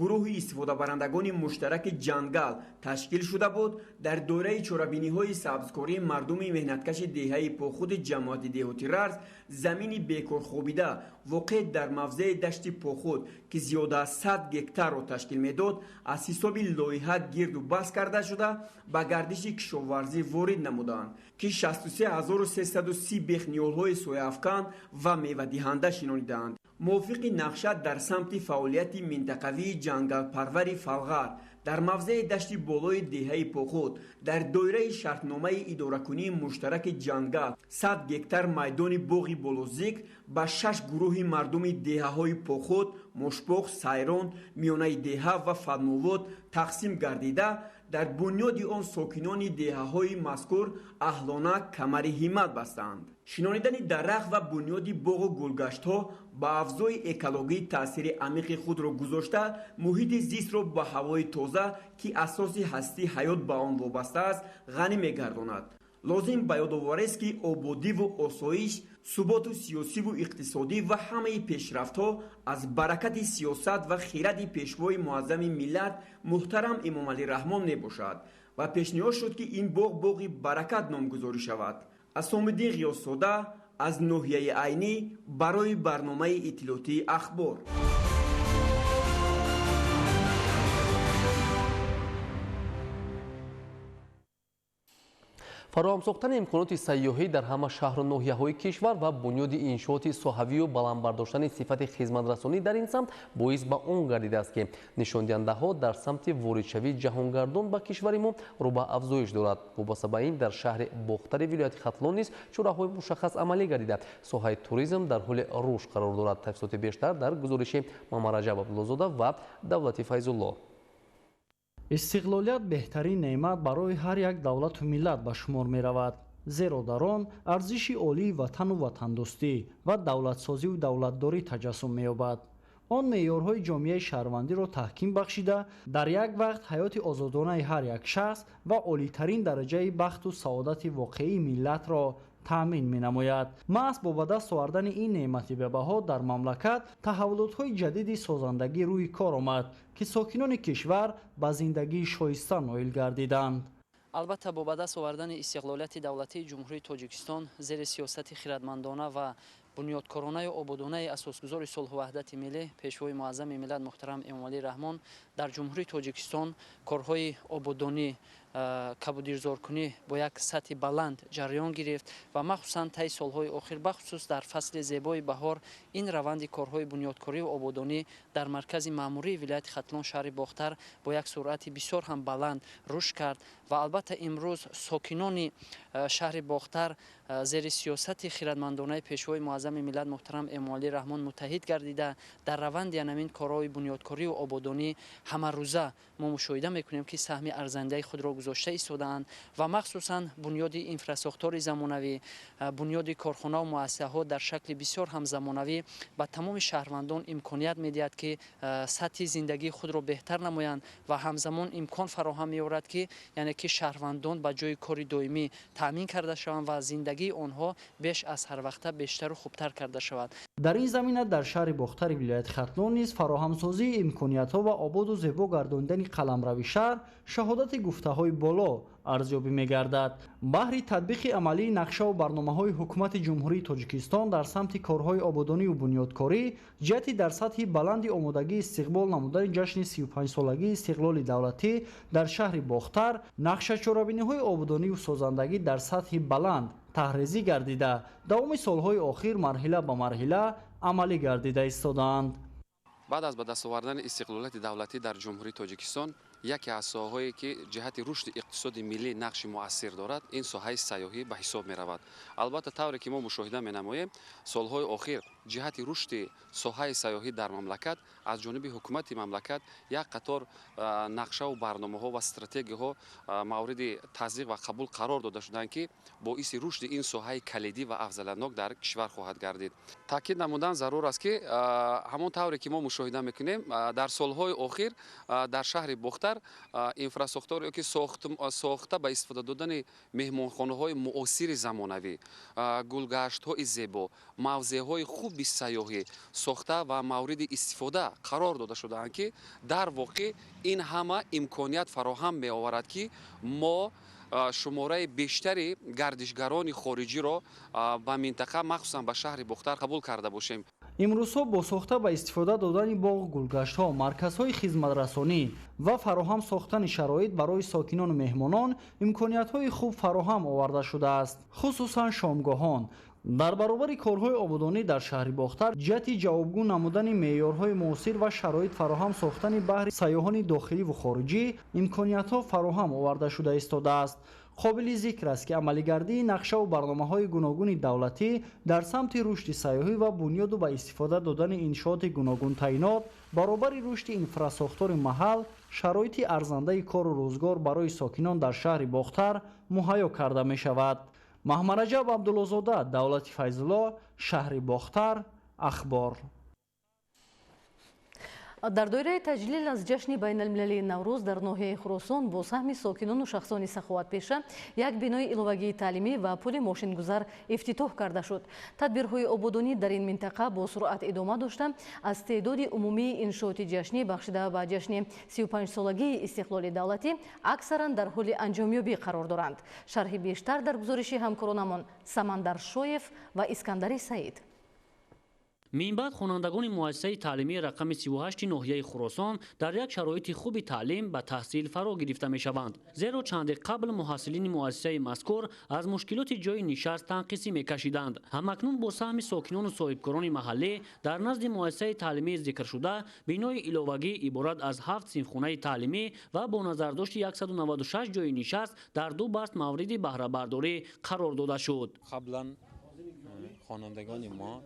гурӯҳи истифодабарандагони муштараки ҷангал ташкил шуда буд. Дар доираи чорабиниҳои сабзкории мардуми меҳнаткаши деҳаи Похуди ҷамоати деҳоти Рарз замини бекорхобида воқеъ дар мавзеи дашти Похуд, ки зиёда аз 100 гектарро ташкил медод, аз ҳисоби лоиҳа гирду баст карда шуда ба гардиши кишоварзӣ ворид намуданд, ки 63330 бех ниҳолҳои сояафкан ва мевадиҳанда шинонидаанд. Мувофиқи нақша дар самти фаъолияти минтақавии ҷангалпарвари Фалғар дар мавзеи дашти болои деҳаи Похуд дар доираи шартномаи идоракунии муштараки ҷангал 100 гектар майдони боғи болозикр ба 6 гурӯҳи мардуми деҳаҳои Похуд, Мошбоғ, Сайрон, миёнаи деҳа ва Фадмовод тақсим гардида, дар бунёди он сокинони деҳаҳои мазкур аҳлона камари ҳиммат бастанд. Шинонидани дарахт ва бунёди боғу гулгаштҳо ба афзои экологӣ таъсири амиқи худро гузошта, муҳити зистро ба ҳавои тоза, ки асоси ҳастии ҳаёт ба он вобаста аст, ғанӣ мегардонад. Лозим ба ёдоварест, ки ободиву осоиш, суботу сиёсиву иқтисодӣ ва ҳамаи пешрафтҳо аз баракати сиёсат ва хиради пешвои муаззами миллат муҳтарам Эмомалӣ Раҳмон мебошад ва пешниҳод шуд, ки ин боғ боғи баракат номгузорӣ шавад. Асомиддин Ғиёсзода аз ноҳияи Айнӣ барои барномаи иттилоотии Ахбор. Фароҳам сохтани имконоти сайёҳӣ дар ҳама шаҳру ноҳияҳои кишвар ва бунёди иншооти соҳавию баланд бардоштани сифати хизматрасонӣ дар ин самт боис ба он гардидааст, ки нишондиҳандаҳо дар самти воридшавии ҷаҳонгардон ба кишвари мо рӯ ба афзоиш дорад. Вобаста ба ин дар шаҳри Бохтари вилояти Хатлон низ чораҳои мушаххас амалӣ гардида, соҳаи туризм дар ҳоли рушд қарор дорад. Тафсилоти бештар дар гузориши Мамараҷаб Абдуллозода ва Давлати Файзулло. Истиқлолият беҳтарин неъмат барои ҳар як давлату миллат ба шумор меравад, зеро дар он арзиши олии ватану ватандӯстӣ ва давлатсозиву давлатдорӣ таҷассум меёбад. Он меъёрҳои ҷомеаи шаҳрвандиро таҳким бахшида, дар як вақт ҳаёти озодонаи ҳар як шахс ва олитарин дараҷаи бахту саодати воқеии миллатро таъмин менамояд. Маҳз бо ба даст овардани ин неъмати бебаҳо дар мамлакат таҳаввулотҳои ҷадиди созандагӣ рӯи кор омад, ки сокинони кишвар ба зиндагии шоиста ноил гардиданд. Албатта, бо ба даст овардани истиқлолияти давлатии Ҷумҳурии Тоҷикистон зери сиёсати хирадмандона ва бунёдкоронаю ободонаи асосгузори сулҳу ваҳдати миллӣ, Пешвои муаззами миллат муҳтарам Эмомалӣ Раҳмон, дар Ҷумҳурии Тоҷикистон корҳои ободонӣ, кабудирзоркунӣ бо як сатҳи баланд ҷараён гирифт ва махсусан таи солҳои охир, бахусус дар фасли зебои баҳор, ин раванди корҳои бунёдкорию ободонӣ дар маркази маъмурии вилояти Хатлон, шаҳри Бохтар, бо як суръати бисёр ҳам баланд рушд кард. Ва албатта, имрӯз сокинони шаҳри Бохтар зери сиёсати хирадмандонаи Пешвои муаззами миллат муҳтарам Эмомалӣ Раҳмон муттаҳид гардида, дар раванди анамин корҳои бунёдкорию ободонӣ ҳамарӯза мо мушоҳида мекунем, ки саҳми арзандаи худро гузошта истодаанд ва махсусан бунёди инфрасохтори замонавӣ, бунёди корхонаву муассисаҳо дар шакли бисёр ҳам замонавӣ ба тамоми шаҳрвандон имконият медиҳад, ки сатҳи зиндагии худро беҳтар намоянд ва ҳамзамон имкон фароҳам меорад, ки яъне ки шаҳрвандон ба ҷои кори доимӣ таъмин карда шаванд ва зиндагии онҳо беш аз ҳар вақта бештару хубтар карда шавад. Дар ин замина дар шаҳри Бохтари вилояти Хатлон низ фароҳамсозии имкониятҳо ва ободу зебо гардонидани қаламрави шаҳр шаҳодати гуфтаҳои боло арзёбӣ мегардад. Баҳри татбиқи амалии нақшаву барномаҳои Ҳукумати Ҷумҳурии Тоҷикистон дар самти корҳои ободонию бунёдкорӣ, ҷиҳати дар сатҳи баланди омодагӣ истиқбол намудани ҷашни 35-солагии истиқлоли давлатӣ дар шаҳри Бохтар нақшачорабиниҳои ободонию созандагӣ дар сатҳи баланд таҳрезӣ гардида, давоми солҳои охир марҳила ба марҳила амалӣ гардида истодаанд. Баъд аз ба даст овардани истиқлолияти давлатӣ дар Ҷумҳурии Тоҷикистон яке аз соҳаҳое, ки ҷиҳати рушди иқтисоди миллӣ нақши муассир дорад, ин соҳаи сайёҳӣ ба ҳисоб меравад. Албатта, тавре ки мо мушоҳида менамоем, солҳои охир ҷиҳати рушди соҳаи сайёҳӣ дар мамлакат аз ҷониби ҳукумати мамлакат як қатор нақшаву барномаҳо ва стратегияҳо мавриди таздиқ ва қабул қарор дода шуданд, ки боиси рушди ин соҳаи калидӣ ва афзалиятнок дар кишвар хоҳад гардид. Таъкид намудан зарур аст, ки ҳамон тавре ки мо мушоҳида мекунем, дар солҳои охир дар шаҳри Бохтар инфрасохтор ёки сохта ба истифода додани меҳмонхонаҳои муосири замонавӣ, гулгаштҳои зебо, мавзеъҳои хуби сайёҳӣ сохта ва мавриди истифода қарор дода шудаанд, ки дар воқеъ ин ҳама имконият фароҳам меоварад, ки мо шумораи бештари гардишгарони хориҷиро ба минтақа, махсусан ба шаҳри Бохтар, қабул карда бошем. Имрӯзҳо бо сохта ба истифода додани боғу гулгаштҳо, марказҳои хизматрасонӣ ва фароҳам сохтани шароит барои сокинону меҳмонон имкониятҳои хуб фароҳам оварда шудааст, хусусан шомгоҳон. Дар баробари корҳои ободонӣ дар шаҳри Бохтар ҷиҳати ҷавобгӯ намудани меъёрҳои муосир ва шароит фароҳам сохтани баҳри сайёҳони дохилӣ ву хориҷӣ имкониятҳо фароҳам оварда шуда истодааст. Қобили зикр аст, ки амалигардии нақшаву барномаҳои гуногуни давлатӣ дар самти рушди сайёҳӣ ва бунёду ба истифода додани иншооти гуногунтаинот баробари рушди инфрасохтори маҳал шароити арзандаи кору рӯзгор барои сокинон дар шаҳри Бохтар муҳайё карда мешавад. Маҳмараҷаб Абдуллозода, Давлати Файзулло, шаҳри Бохтар, Ахбор. Дар доираи таҷлил аз ҷашни байналмилалии Наврӯз дар ноҳияи Хуросон бо саҳми сокинону шахсони саховатпеша як бинои иловагии таълимӣ ва пули мошингузар ифтитоҳ карда шуд. Тадбирҳои ободонӣ дар ин минтақа бо суръат идома дошта, аз теъдоди умумии иншооти ҷашнӣ, бахшида ба ҷашни 35-солагии истиқлоли давлатӣ, аксаран дар ҳоли анҷомёбӣ қарор доранд. Шарҳи бештар дар гузориши ҳамкоронамон Самандар Шоев ва Искандари Саид. Минбаъд хонандагони муассисаи таълимии рақами 38 ноҳияи Хуросон дар як шароити хуби таълим ба таҳсил фаро гирифта мешаванд. Зеро чанде қабл муҳассилини муассисаи мазкур аз мушкилоти ҷойи нишаст танқисӣ мекашиданд. Ҳамакнун бо саҳми сокинону соҳибкорони маҳаллӣ дар назди муассисаи таълимии зикршуда бинои иловагӣ иборат аз ҳафт синфхонаи таълимӣ ва бо назардошти 196 ҷойи нишаст дар ду баст мавриди баҳрабардорӣ қарор дода шуд. Қаблан хонандагони мо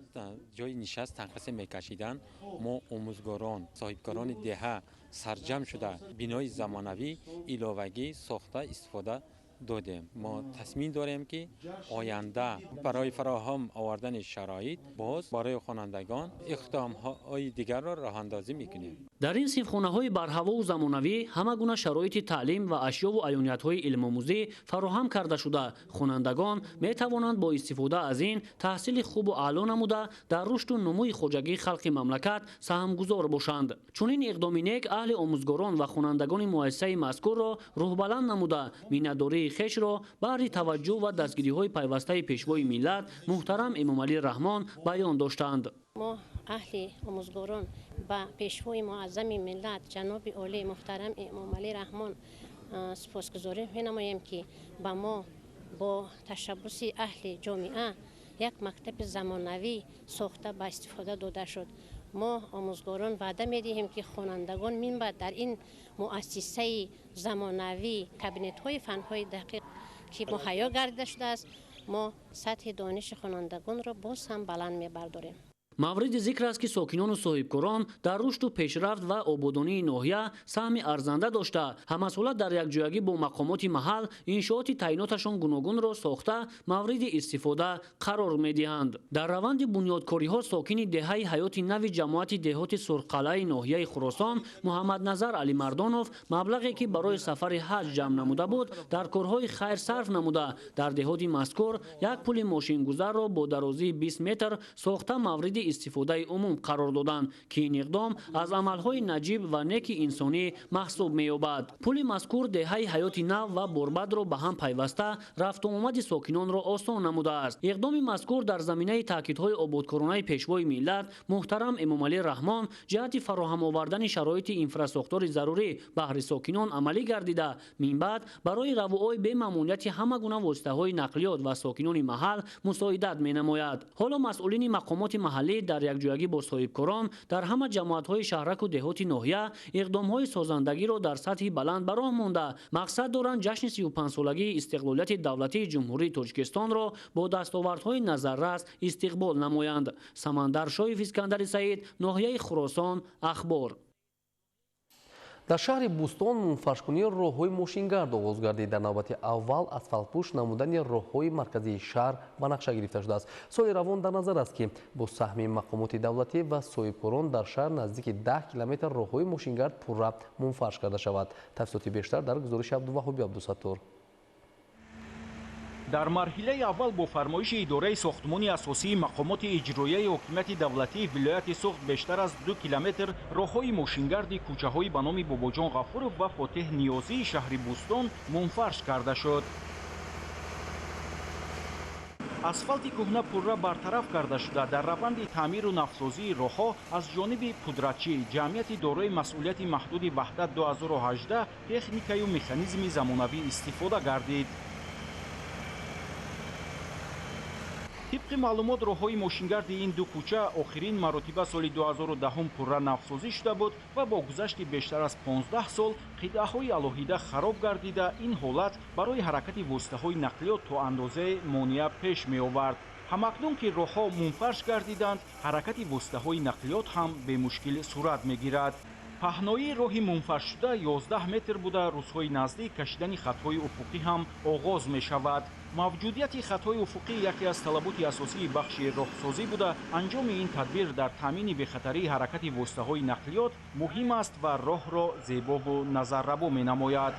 ҷои нишаст танқисӣ мекашиданд. Мо, омӯзгорон, соҳибкорони деҳа сарҷамъ шуда, бинои замонавӣ иловагӣ сохта истифода додем. Мо тасмим дорем, ки оянда барои фароҳам овардани шароит боз барои хонандагон иқдомҳои дигарро роҳандозӣ мекунем. Дар ин синфхонаҳои барҳавову замонавӣ ҳама гуна шароити таълим ва ашёву аёниятҳои илмомӯзӣ фароҳам карда шуда, хонандагон метавонанд бо истифода аз ин таҳсили хубу аъло намуда, дар рушду нумӯи хоҷагии халқи мамлакат саҳмгузор бошанд. Чунин иқдоми нек аҳли омӯзгорон ва хонандагони муассисаи мазкурро рӯҳбаланд намуда, миннатдории хешро баҳри таваҷҷӯҳ ва дастгириҳои пайвастаи Пешвои миллат муҳтарам Эмомалӣ Раҳмон баён доштанд. Мо, аҳли омӯзгорон, ба Пешвои муаззами миллат, ҷаноби олии муҳтарам Эмомалӣ Раҳмон сипосгузорӣ менамоем, ки ба мо бо ташаббуси аҳли ҷомеа як мактаби замонавӣ сохта ба истифода дода шуд. Мо, омӯзгорон, ваъда медиҳем, ки хонандагон минбаъд дар ин муассисаи замонавӣ, кабинетҳои фанҳои дақиқ, ки муҳайё гардида шудааст, мо сатҳи дониши хонандагонро боз ҳам баланд мебардорем. Мавриди зикр аст, ки сокинону соҳибкорон дар рушду пешрафт ва ободонии ноҳия саҳми арзанда дошта, ҳамасола дар якҷоягӣ бо мақомоти маҳал иншооти таъиноташон гуногунро сохта, мавриди истифода қарор медиҳанд. Дар раванди бунёдкориҳо сокини деҳаи Ҳаёти Нави ҷамоати деҳоти Сурхқалъаи ноҳияи Хуросон Муҳаммадназар Алимардонов маблағе, ки барои сафари ҳаҷ ҷамъ намуда буд, дар корҳои хайр сарф намуда, дар деҳоти мазкур як пули мошингузарро бо дарозии 20 метр сохта, мавриди истифодаи умум қарор доданд, ки ин иқдом аз амалҳои наҷиб ва неки инсонӣ маҳсуб меёбад. Пули мазкур деҳаи Ҳаёти Нав ва Борбадро ба ҳам пайваста, рафтуомади сокинонро осон намудааст. Иқдоми мазкур дар заминаи таъкидҳои ободкоронаи Пешвои миллат муҳтарам Эмомалӣ Раҳмон ҷиҳати фароҳам овардани шароити инфрасохтори зарурӣ баҳри сокинон амалӣ гардида, минбаъд барои равуои бемамунияти ҳама гуна воситаҳои нақлиёт ва сокинони маҳал мусоидат менамояд. Ҳоло масъулини мақомоти маҳаллӣ дар якҷоягӣ бо соҳибкорон дар ҳама ҷамоатҳои шаҳраку деҳоти ноҳия иқдомҳои созандагиро дар сатҳи баланд ба роҳ монда, мақсад доранд ҷашни 35-солагии истиқлолияти давлатии Ҷумҳурии Тоҷикистонро бо дастовардҳои назаррас истиқбол намоянд. Самандар Шоев, Искандари Саид, ноҳияи Хуросон, Ахбор. Дар шаҳри Бӯстон мунфаршкунии роҳҳои мошингард оғоз гардид. Дар навбати аввал асфалтпӯш намудани роҳҳои марказии шаҳр ба нақша гирифта шудааст. Соли равон дар назар аст, ки бо саҳми мақомоти давлатӣ ва соҳибкорон дар шаҳр наздики 10 километр роҳҳои мошингард пурра мунфарш карда шавад. Тафсилоти бештар дар гузориши Абдуваҳоби Абдусаттор. Дар марҳилаи аввал бо фармоиши идораи сохтмони асосии мақомоти иҷроияи ҳокимияти давлатии вилояти Суғд бештар аз 2 километр роҳҳои мошингарди кӯчаҳои ба номи Бобоҷон Ғафуров ва Фотеҳ Ниёзии шаҳри Бӯстон мунфарш карда шуд. Асфалти кӯҳна пурра бартараф карда шуда, дар раванди таъмиру навсозии роҳҳо аз ҷониби пудратчӣ ҷамъияти дорои масъулияти маҳдуди Ваҳдат 2018 техникаю механизми замонавӣ истифода гардид. Тибқи маълумот, роҳҳои мошингарди ин ду кӯча охирин маротиба соли 2010 пурра навсозӣ шуда буд ва бо гузашти бештар аз 15 сол қитъаҳои алоҳида хароб гардида, ин ҳолат барои ҳаракати воситаҳои нақлиёт то андозае монеа пеш меовард. Ҳамакнун ки роҳҳо мунфарш гардиданд, ҳаракати воситаҳои нақлиёт ҳам бемушкил сурат мегирад. Паҳноии роҳи мунфаршшуда 11 метр буда, рӯзҳои наздик кашидани хатҳои уфуқӣ ҳам оғоз мешавад. Мавҷудияти хатҳои уфуқӣ яке аз талаботи асосии бахши роҳсозӣ буда, анҷоми ин тадбир дар таъмини бехатарии ҳаракати воситаҳои нақлиёт муҳим аст ва роҳро зебову назаррабо менамояд.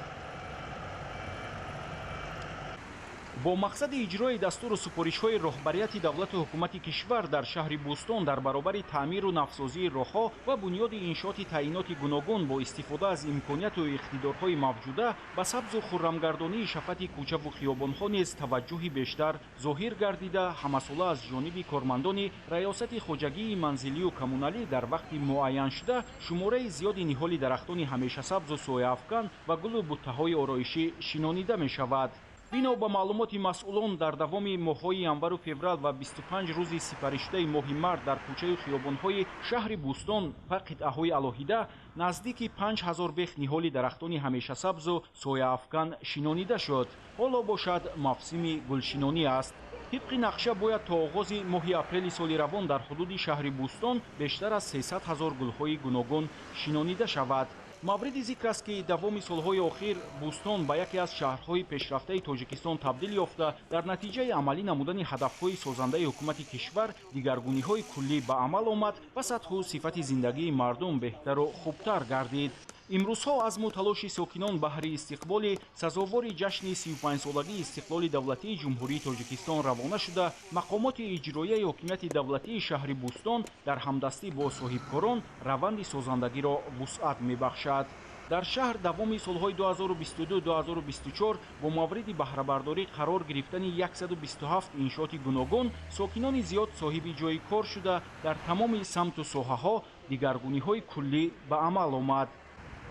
Бо мақсади иҷрои дастуру супоришҳои роҳбарияти давлату ҳукумати кишвар дар шаҳри Бӯстон дар баробари таъмиру навсозии роҳҳо ва бунёди иншооти таъиноти гуногун бо истифода аз имконияту иқтидорҳои мавҷуда ба сабзу хуррамгардонии шафати кӯчаву хиёбонҳо низ таваҷҷӯҳи бештар зоҳир гардида, ҳамасола аз ҷониби кормандони раёсати хоҷагии манзилию коммуналӣ дар вақти муайяншуда шумораи зиёди ниҳоли дарахтони ҳамешасабзу сояафкан ва гулу буттаҳои ороишӣ шинонида мешавад. Бино ба маълумоти масъулон, дар давоми моҳҳои январу феврал ва 25 рӯзи сипаришудаи моҳи март дар кӯчаю хиёбонҳои шаҳри Бӯстон ва қитъаҳои алоҳида наздики 5000 бех ниҳоли дарахтони ҳамешасабзу сояафкан шинонида шуд. Ҳоло бошад мавсими гулшинонӣ аст. Тибқи нақша бояд то оғози моҳи апрели соли равон дар ҳудуди шаҳри Бӯстон бештар аз 300 000 гулҳои гуногун шинонида шавад. Мавриди зикр аст, ки давоми солҳои охир Бӯстон ба яке аз шаҳрҳои пешрафтаи Тоҷикистон табдил ёфта, дар натиҷаи амалӣ намудани ҳадафҳои созандаи ҳукумати кишвар дигаргуниҳои куллӣ ба амал омад ва сатҳу сифати зиндагии мардум беҳтару хубтар гардид. Имрӯзҳо азму талоши сокинон баҳри истиқболи сазовори ҷашни 35-солагии истиқлоли давлатии Ҷумҳурии Тоҷикистон равона шуда, мақомоти иҷроияи ҳокимияти давлатии шаҳри Бӯстон дар ҳамдастӣ бо соҳибкорон раванди созандагиро вусъат мебахшад. Дар шаҳр давоми солҳои 2022-2024 бо мавриди баҳрабардорӣ қарор гирифтани 127 иншооти гуногун сокинони зиёд соҳиби ҷойи кор шуда, дар тамоми самту соҳаҳо дигаргуниҳои куллӣ ба амал омад.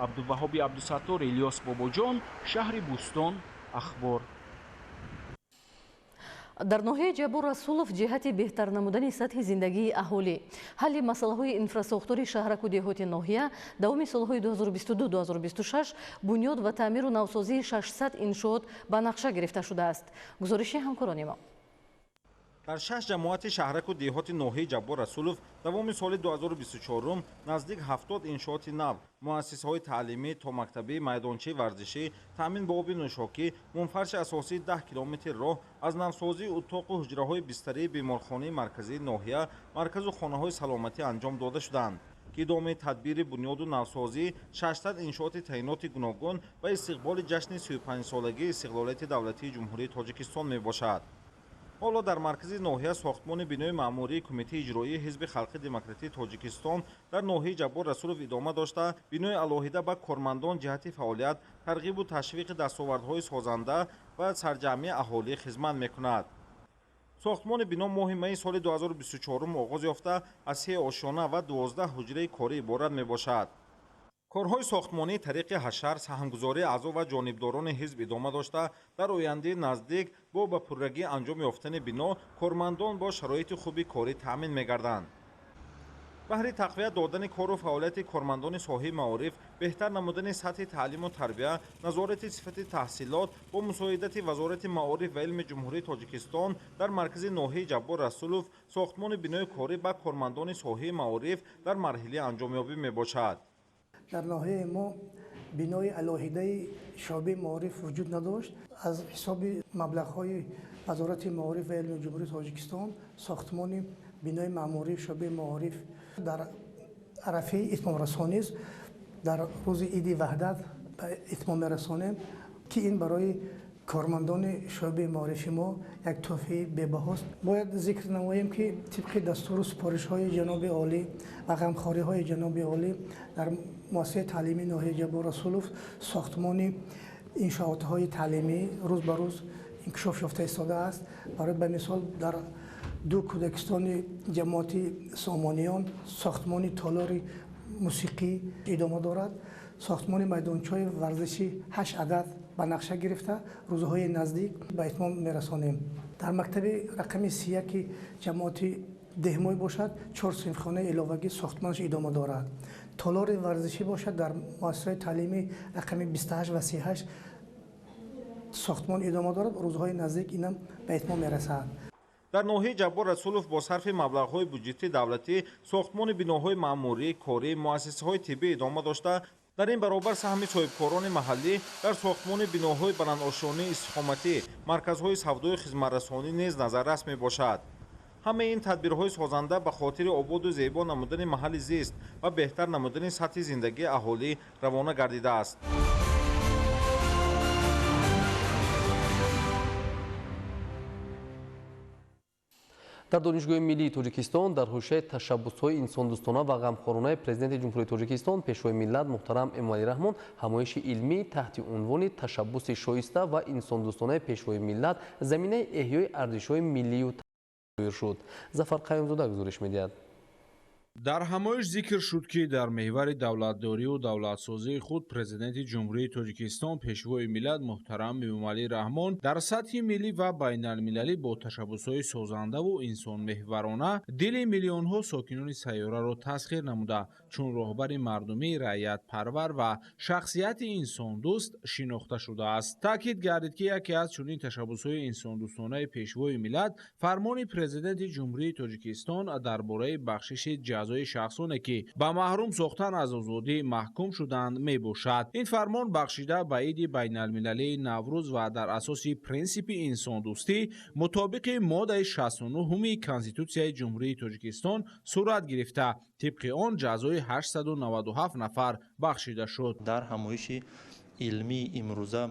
Абдуваҳоби Абдусаттор, Илёс Бобоҷон, шаҳри Бӯстон, Ахбор. Дар ноҳияи Ҷаббор Расулов ҷиҳати беҳтар намудани сатҳи зиндагии аҳолӣ, ҳалли масъалаҳои инфрасохтори шаҳраку деҳоти ноҳия давоми солҳои 2022-2026 бунёд ва таъмиру навсозии 600 иншоот ба нақша гирифта шудааст. Гузориши ҳамкорони мо. Дар шаш ҷамоати шаҳраку деҳоти ноҳияи Ҷаббор Расулов давоми соли 2024 наздик 70 иншооти нав, муассисаҳои таълимӣ, томактабӣ, майдончаи варзишӣ, таъмин ба оби нӯшокӣ, мунфарши асосии 10 километр роҳ, аз навсозии утоқу ҳуҷраҳои бистарии беморхонаи марказии ноҳия, марказу хонаҳои саломатӣ анҷом дода шуданд, ки идомаи тадбири бунёду навсозии 600 иншооти таъиноти гуногун ба истиқболи ҷашни 35-солагии истиқлолияти давлатии Ҷумҳурии Тоҷикистон мебошад. Ҳоло дар маркази ноҳия сохтмони бинои маъмурии Кумитаи иҷроии Ҳизби Халқи Демократии Тоҷикистон дар ноҳияи Ҷаббор Расулов идома дошта, бинои алоҳида ба кормандон ҷиҳати фаъолият, тарғибу ташвиқи дастовардҳои созанда ва сарҷамъии аҳолӣ хизмат мекунад. Сохтмони бино моҳи майи соли 2024 оғоз ёфта, аз 3 ошёна ва 12 ҳуҷраи корӣ иборат мебошад. Корҳои сохтмонӣ тариқи ҳашар, саҳмгузории аъзо ва ҷонибдорони ҳизб идома дошта, дар ояндаи наздик бо ба пуррагӣ анҷом ёфтани бино кормандон бо шароити хуби корӣ таъмин мегарданд. Баҳри тақвият додани кору фаъолияти кормандони соҳаи маориф, беҳтар намудани сатҳи таълиму тарбия, назорати сифати таҳсилот бо мусоидати Вазорати маориф ва илми Ҷумҳурии Тоҷикистон дар маркази ноҳияи Ҷаббор Расулов сохтмони бинои корӣ ба кормандони соҳаи маориф дар марҳилаи анҷомёбӣ мебошад. Дар ноҳияи мо бинои алоҳидаи шӯъбаи маориф вуҷуд надошт. Аз ҳисоби маблағҳои Вазорати маориф ва илми Ҷумҳурии Тоҷикистон сохтмони бинои маъмурии шӯъбаи маориф дар арафаи итмомрасонист. Дар рӯзи Иди Ваҳдат ба итмом мерасонем, ки ин барои кормандони шӯъбаи маорифи мо як тӯҳфаи бебаҳост. Бояд зикр намоем, ки тибқи дастуру супоришҳои ҷаноби олӣ ва ғамхориҳои ҷаноби олӣ дар муассисаи таълимии ноҳияи Ҷаббор Расулов сохтмони иншоотҳои таълимӣ рӯз ба рӯз инкишоф ёфта истодааст. Барои ба мисол, дар ду кӯдакистони ҷамоати Сомониён сохтмони толори мусиқӣ идома дорад. Сохтмони майдончаҳои варзишӣ 8 адад ба нақша гирифта, рӯзҳои наздик ба итмом мерасонем. Дар мактаби рақами 31 ҷамоати Деҳмой бошад, 4 синфхонаи иловагӣ сохтмонаш идома дорад. Толори варзишӣ бошад, дар муассисаи таълимии рақами 28 ва 38 сохтмон идома дорад. Рӯзҳои наздик инам ба итмом мерасад. Дар ноҳияи Ҷаббор Расулов бо сарфи маблағҳои буҷетии давлатӣ сохтмони биноҳои маъмурӣ, корӣ, муассисаҳои тиббӣ идома дошта, дар ин баробар саҳми соҳибкорони маҳаллӣ дар сохтмони биноҳои баландошёнаи истиқоматӣ, марказҳои савдою хизматрасонӣ низ назаррас мебошад. Ҳамаи ин тадбирҳои созанда ба хотири ободу зебо намудани маҳалли зист ва беҳтар намудани сатҳи зиндагии аҳолӣ равона гардидааст. Дар Донишгоҳи миллии Тоҷикистон дар ҳошияи ташаббусҳои инсондӯстона ва ғамхоронаи Президенти Ҷумҳурии Тоҷикистон, Пешвои миллат муҳтарам Эмомалӣ Раҳмон ҳамоиши илмӣ таҳти унвони ташаббуси шоиста ва инсондӯстонаи Пешвои миллат заминаи эҳёи арзишҳои миллию доир шуд. Зафар Қаюмзода гузориш медиҳад. Дар ҳамоиш зикр шуд, ки дар меҳвари давлатдорию давлатсозии худ Президенти Ҷумҳурии Тоҷикистон, Пешвои миллат муҳтарам Эмомалӣ Раҳмон дар сатҳи миллӣ ва байналмилалӣ бо ташаббусҳои созандаву инсонмеҳварона дили миллионҳо сокинони сайёраро тасхир намуда, чун роҳбари мардумӣ, раъиятпарвар ва шахсияти инсондӯст шинохта шудааст. Таъкид гардид, ки яке аз чунин ташаббусҳои инсондӯстонаи Пешвои миллат фармони Президенти Ҷумҳурии Тоҷикистон дар бораи бахшиши ҷазои шахсоне ки ба маҳрум сохтан аз озодӣ маҳкум шуданд мебошад. Ин фармон бахшида ба иди байналмилалии Наврӯз ва дар асоси принсипи инсондӯстӣ мутобиқи моддаи 69-уми Конститутсияи Ҷумҳурии Тоҷикистон сурат гирифта, тибқи он ҷазои 897 нафар бахшида шуд. Дар ҳамоиши илмии имрӯза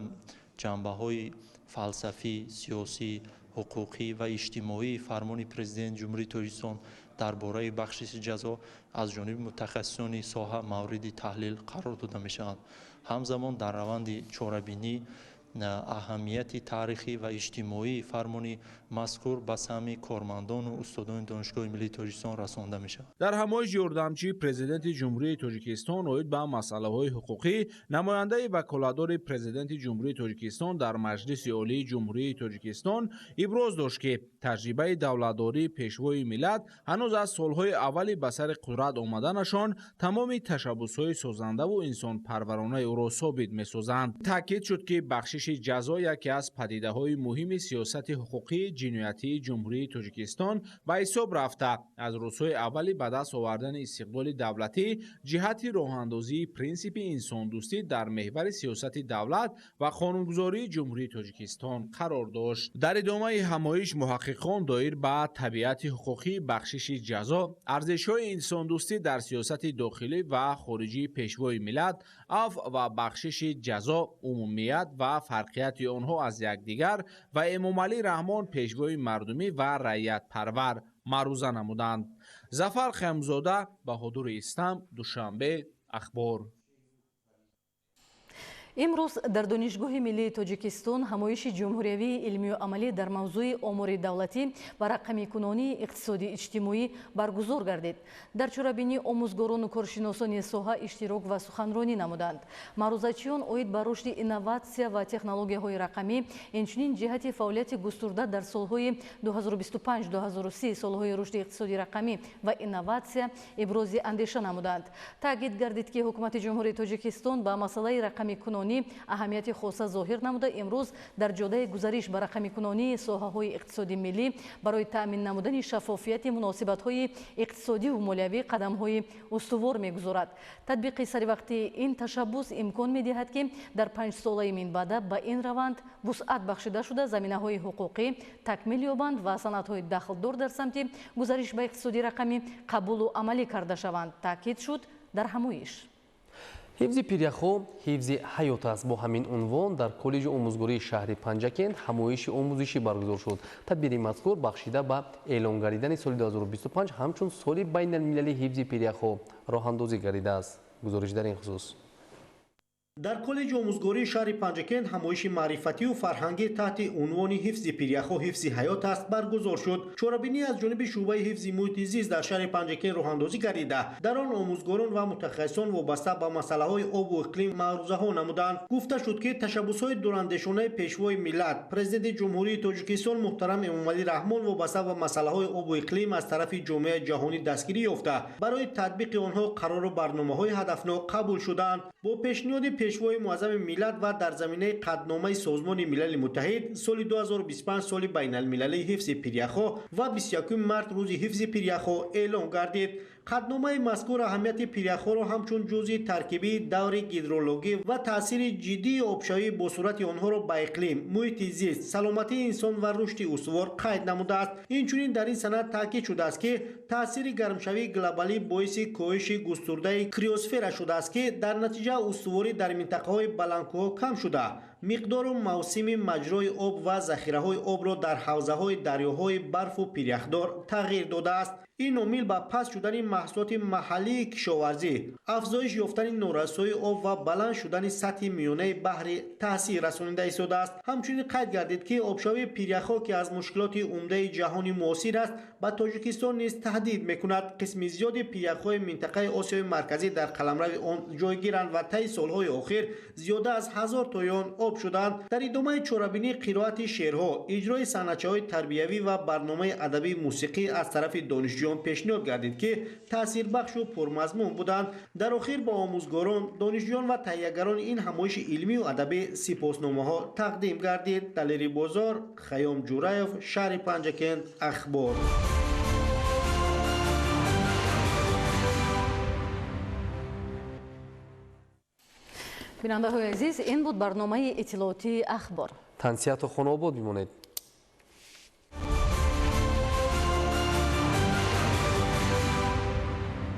ҷанбаҳои фалсафӣ, сиёсӣ, ҳуқуқӣ ва иҷтимоии фармони Президенти Ҷумҳурии Тоҷикистон дар бораи бахшиши ҷазо аз ҷониби мутахассисони соҳа мавриди таҳлил қарор дода мешаванд. Ҳамзамон дар раванди чорабинӣ аҳамияти таърихӣ ва иҷтимоии фармони мазкур ба самъи кормандону устодони Донишгоҳи миллии Тоҷикистон расонда мешавад. Дар ҳамоиш ёрдамчии Президенти Ҷумҳурии Тоҷикистон оид ба масъалаҳои ҳуқуқӣ, намояндаи ваколатдори Президенти Ҷумҳурии Тоҷикистон дар Маҷлиси Олии Ҷумҳурии Тоҷикистон иброз дошт, ки таҷрибаи давлатдории Пешвои миллат ҳанӯз аз солҳои аввали ба сари қудрат омаданашон тамоми ташаббусҳои созандаву инсонпарваронаи ӯро собит месозанд. Таъкид шуд, ки бахшиши ҷазо яке аз падидаҳои муҳими сиёсати ҳуқуқии ҷиноятии Ҷумҳурии Тоҷикистон ба ҳисоб рафта, аз рӯзҳои аввали ба даст овардани истиқлоли давлатӣ ҷиҳати роҳандозии принсипи инсондӯстӣ дар меҳвари сиёсати давлат ва қонунгузории Ҷумҳурии Тоҷикистон қарор дошт. Дар идомаи ҳамоиш муҳаққиқон доир ба табиати ҳуқуқии бахшиши ҷазо, арзишҳои инсондӯстӣ дар сиёсати дохилӣ ва хориҷии Пешвои миллат, афв ва бахшиши ҷазо, умумият ва фарқияти онҳо аз якдигар ва Эмомалӣ Раҳмон пешвои мардумӣ ва раиятпарвар маъруза намуданд. Зафар Хаёмзода, Баҳодури Истам, Душанбе, Ахбор. Имрӯз дар Донишгоҳи миллии Тоҷикистон ҳамоиши ҷумҳуриявии илмию амалӣ дар мавзӯи омори давлатӣ ва рақамикунонии иқтисоди иҷтимоӣ баргузор гардид. Дар чорабинӣ омӯзгорону коршиносони соҳа иштирок ва суханронӣ намуданд. Маърузачиён оид ба рушди инноватсия ва технологияҳои рақамӣ, инчунин ҷиҳати фаъолияти густурда дар солҳои 2025-2030 солҳои рушди иқтисоди рақамӣ ва инноватсия ибрози андеша намуданд. Таъкид гардид, ки Ҳукумати Ҷумҳурии Тоҷикистон ба масъалаи рақамикунонӣ аҳамияти хоса зоҳир намуда, имрӯз дар ҷодаи гузариш ба рақамикунонии соҳаҳои иқтисоди миллӣ барои таъмин намудани шаффофияти муносибатҳои иқтисодиву молиявӣ қадамҳои устувор мегузорад. Татбиқи саривақтии ин ташаббус имкон медиҳад, ки дар панҷсолаи минбаъда ба ин раванд вусъат бахшида шуда, заминаҳои ҳуқуқӣ такмил ёбанд ва санадҳои дахлдор дар самти гузариш ба иқтисоди рақамӣ қабулу амалӣ карда шаванд, таъкид шуд дар ҳамоиш. Ҳифзи пиряхҳо ҳифзи ҳаёт аст. Бо ҳамин унвон дар коллеҷи омӯзгории шаҳри Панҷакент ҳамоиши омӯзишӣ баргузор шуд. Тадбири мазкур бахшида ба эълон гардидани соли 2025 ҳамчун соли байналмилалии ҳифзи пиряхҳо роҳандозӣ гардидааст. Гузориш дар ин хусус. Дар коллеҷи омӯзгории шаҳри Панҷакент ҳамоиши маърифатию фарҳангӣ таҳти унвони ҳифзи пиряхҳо ҳифзи ҳаёт аст баргузор шуд. Чорабинӣ аз ҷониби шӯъбаи ҳифзи муҳити зист дар шаҳри Панҷакент роҳандозӣ гардида, дар он омӯзгорон ва мутахассисон вобаста ба масъалаҳои обу иқлим маърузаҳо намуданд. Гуфта шуд, ки ташаббусҳои дурандешонаи Пешвои миллат, Президенти Ҷумҳурии Тоҷикистон муҳтарам Эмомалӣ Раҳмон вобаста ба масъалаҳои обу иқлим аз тарафи ҷомеаи ҷаҳонӣ дастгирӣ ёфта, барои татбиқи онҳо қарору барномаҳои ҳадафнок қабул шуданд. Бо пешниҳоди Пешвои муаззами миллат ва дар заминаи қатъномаи Созмони Милали Муттаҳид соли 2025 соли байналмилалии ҳифзи пиряхҳо ва 21 март рӯзи ҳифзи пиряхҳо эълон гардид. Қатъномаи мазкур аҳамияти пиряхҳоро ҳамчун ҷузъи таркибии даври гидрологӣ ва таъсири ҷиддии обшавӣ бо суръати онҳоро ба иқлим, муҳити зист, саломатии инсон ва рушди устувор қайд намудааст. Инчунин дар ин санад таъкид шудааст, ки таъсири гармшавии глобалӣ боиси коҳиши густурдаи криосфера шудааст, ки дар натиҷа устуворӣ дар минтақаҳои баландкӯҳҳо кам шуда, миқдору мавсими маҷрои об ва захираҳои обро дар ҳавзаҳои дарёҳои барфу пиряхдор тағйир додааст. Ин омил ба паст шудани маҳсулоти маҳаллии кишоварзӣ, афзоиш ёфтани норасоии об ва баланд шудани сатҳи миёнаи баҳри таъсир расонида истодааст. Ҳамчунин қайд гардид, ки обшавии пиряхҳо, ки аз мушкилоти умдаи ҷаҳони муосир аст, ба Тоҷикистон низ таҳдид мекунад. Қисми зиёди пиряхҳои минтақаи Осиёи Марказӣ дар қаламрави он ҷойгиранд ва таи солҳои охир зиёда аз 1000 тои он об шуданд. Дар идомаи чорабинӣ қироати шеърҳо, иҷрои санъатчаҳои тарбиявӣ ва барномаи адабии мусиқӣ аз тарафи донишҷӯён пешниҳод гардид, ки таъсирбахшу пурмазмун буданд. Дар охир ба омӯзгорон, донишҷӯён ва таҳиягарони ин ҳамоиши илмию адабӣ сипосномаҳо тақдим гардид. Далери Бозор, Хаём Ҷураев, шаҳри Панҷакент, Ахбор. Бинандаҳои азиз, ин буд барномаи иттилоотии Ахбор. Тансиҳату хонаобод бимонед.